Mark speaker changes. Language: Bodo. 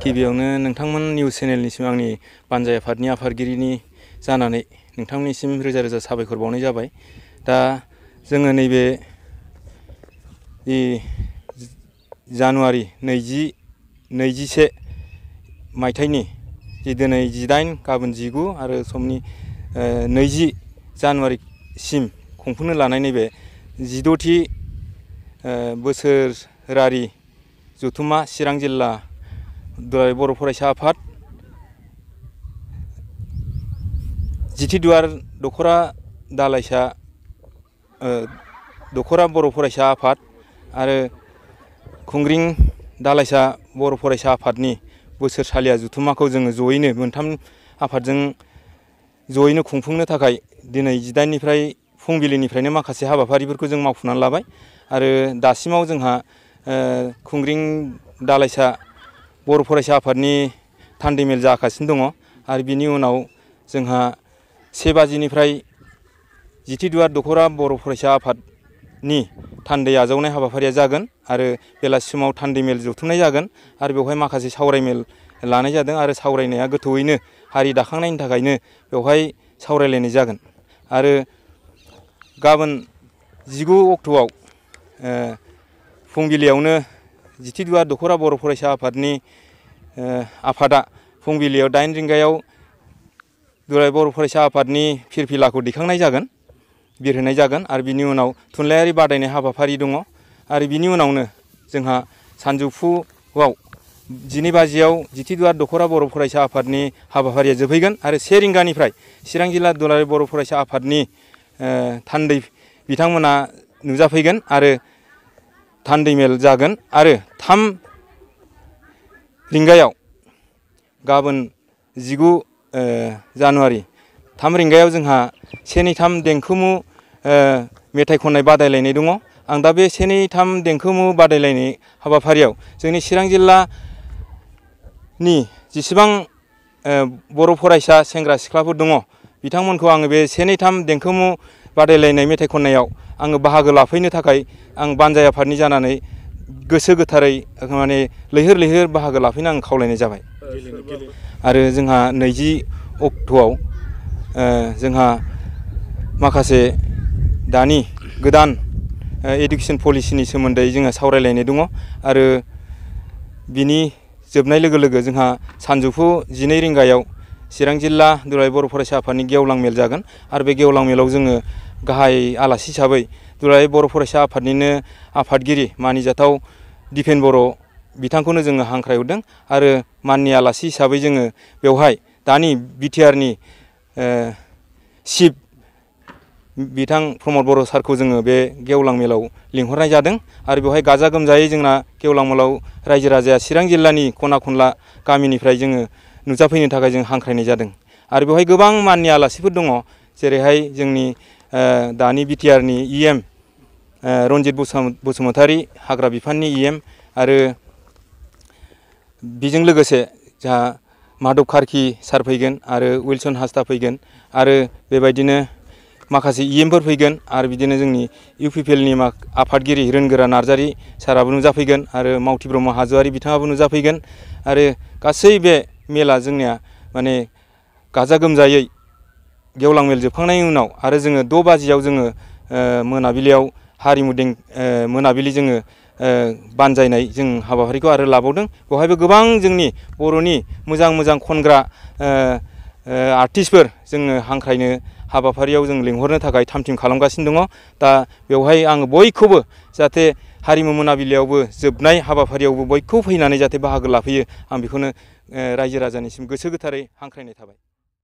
Speaker 1: गिबियावनो नोंथांमोन निउस चेनेलनिसिम आंनि बानजाय आफादनि आफादगिरिनि जानानै नोंथांमोननिसिम रोजा रोजा साबायखर बावनाय जाबाय। दा जोङो नैबे जानुवारि 2021 मायथाइनि दिनै 18 गाबोन 19 आरो समनि 20 जानुवारिसिम खुंफुंनो लानाय नैबे 16थि बोसोरारि जथुम्मा चिरां जिल्ला दुलाराय बर' फरायसा आफाद जिथिदुवार दख'रा दालाइसा दख'रा बर' फरायसा आफाद आरो खुंग्रिं दालाइसा बर' फरायसा आफादनि बोसोरसालिया जथुम्माखौ जोङो जयैनो मोनथाम आफादजों जयैनो खुंफुंनो थाखाय दिनै 18निफ्राय फुंबिलिनिफ्रायनो माखासे हाबाफारिफोरखौ जों मावफुंनानै लाबाय आरो दासिमाव जोंहा खुंग्रिं दालाइसा बर' फरायसा आफादनि थान्दै मेल जागासिनो दङ आरो बिनि उनाव जोंहा 1 बाजिनिफ्राय जिथिदुवार दख'रा बर' फरायसा आफादनि थान्दै आजावनाय हाबाफारिया जागोन आरो बेलासि समाव थान्दै मेल जथुमनाय जागोन आरो बेवहाय माखासे सावरायमेल लानाय जादों आरो सावरायनाया गोथौयैनो हारि दाखांनायनि थाखायनो बेवहाय सावरायलायनाय जागोन आरो गाबोन 19 अक्ट'आव फुंबिलियावनो जिथिदुवार दख'रा बर' फरायसा आफादनि आफादा फुंबिलियाव 8 रिंगायाव दुलाराय बर' फरायसा आफादनि फिरफिलाखौ दैखांनाय जागोन बिरहोनाय जागोन आरो बिनि उनाव थुनलाइयारि बादायनाय हाबाफारि दङ आरो बिनि उनावनो जोंहा सानजौफुआव 12 बाजियाव जिथिदुवार दख'रा बर' फरायसा आफादनि हाबाफारिया जोबहैगोन आरो 1 रिंगानिफ्राय चिरां जिल्ला दुलाराय बर' फरायसा आफादनि थान्दै बिथांमोना नुजाफैगोन आरो थान्दै मेल जागोन आरो 3 रिंगायाव गाबोन 19 जानुवारि 3 रिंगायाव जोंहा 1, 2, 3 देंखोमु मेथाइ खननाय बादायलायनाय दङ। आं दा बे 1, 2, 3 देंखोमु बादायलायनाय हाबाफारियाव जोंनि चिरां जिल्लानि जेसेबां बर' फरायसा सेंग्रा सिख्लाफोर दङ बिथांमोनखौ आङो बे 1, 2, 3 देंखोमु बादायलायनाय मेथाइ खननायाव आङो बाहागो लाफैनो थाखाय आं बानजाय आफादनि जानानै गोसो गोथारै माने लैहोर लैहोर बाहागो लाफैनो आं खावलायनाय जाबाय। आरो जोंहा 20 अक्ट'आव जोंहा माखासे दानि गोदान एडुकेसन पलिसिनि सोमोन्दै जोङो सावरायलायनाय दङ आरो बिनि जोबनाय लोगो लोगो जोंहा सानजौफु 12 रिंगायाव चिरां जिल्ला दुलाराय बर' फरायसा आफादनि गेवलां मेल जागोन आरो बे गेवलां मेलाव जोङो गाहाय आलासि हिसाबै दुलाराय बर' फरायसा आफादनिनो आफादगिरि मानिजाथाव दिपेन बर' बिथांखौनो जोङो हांख्रायहरदों आरो माननि आलासि हिसाबै जोङो बेवहाय दानि बिटिआरनि चिफ बिथां प्रमद बर' सारखौ जोङो बे गेवलां मेलाव लिंहरनाय जादों आरो बेवहाय गाजा गोमजायै जोंना गेवलां मेलाव रायजो राजाया चिरां जिल्लानि खना खनला गामिनिफ्राय जोङो नुजाफैनो थाखाय जों हांख्रायनाय जादों आरो बेवहाय गोबां माननि आलासिफोर दङ जेरैहाय जोंनि दानि बिटिआरनि EM रन्जित बसुमतारी हाग्रा बिफाननि EM आरो बेजों लोगोसे जोंहा माधब कार्की सार फैगोन आरो उइलसन हासदा फैगोन आरो बेबायदिनो माखासे EMफोर फैगोन आरो बिदिनो जोंनि UPPLनि आफादगिरि रोनगोरा नार्जारी साराबो नुजाफैगोन आरो मावथि ब्रह्म हाज'वारी बिथाङाबो नुजाफैगोन आरो गासै बे मेला जोंनिया माने गाजा गोमजायै गेवलां मेल जोबखांनायनि उनाव आरो जोङो 6 बाजियाव जोङो मोनाबिलियाव मोनाबिलि जोङो बानजायनाय जों हाबाफारिखौ आरो लाबावदों बेवहायबो गोबां जोंनि बर'नि मोजां मोजां खनग्रा आर्टिस्टफोर जोङो हांख्रायनो हाबाफारियाव जों लिंहरनो थाखाय थाम थिम खालामगासिनो दङ। दा बेवहाय आङो बयखौबो जाहाथे हारिमु मोनाबिलियावबो जोबनाय हाबाफारियावबो बयखौबो फैनानै जाहाथे बाहागो लाफैयो आं बेखौनो रायजो राजानिसिम गोसो गोथारै हांख्रायनाय थाबाय।